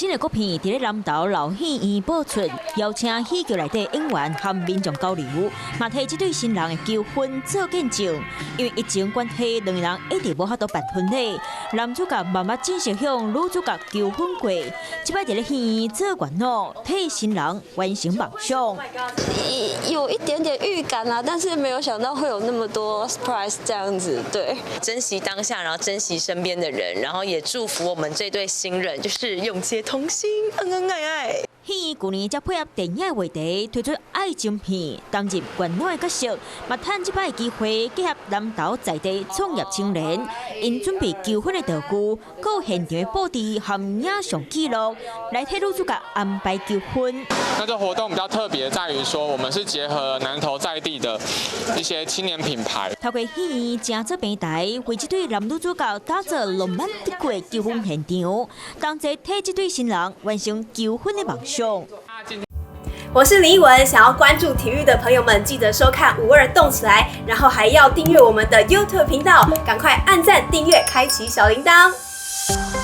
新的國片佇咧南投老戲院播出，邀請戲劇內底演員和民眾交流，嘛替這對新人的求婚做見證。因為疫情關係，兩个人一直無法度辦婚禮。男主角慢慢正式向女主角求婚過，這擺佇咧戲院做圓老，替新人完成夢想。有一點點預感啦，但是沒有想到會有那麼多 surprise 這樣子，對。珍惜當下，然後珍惜身邊的人，然後也祝福我們這對新人，就是永結同心，恩恩愛愛。戲院舊年才配合電影的話題推出愛情片，擔任元老的角色，嘛趁這擺機會結合南投在地創業青年，𪜶準備求婚的道具，閣有現場的布置和影像記錄，來替女主角安排求婚。那這活動比較特別，在於說，我們是結合南投在地的一些青年品牌。透過戲院成做平台，為這對男女主角打造浪漫的求婚現場，同齊替這對新人完成求婚的夢想。我是林奕文，想要關注體育的朋友們，記得收看五二動起來，然後還要訂閱我們的 YouTube 頻道，趕快按讚、訂閱、開啟小鈴鐺。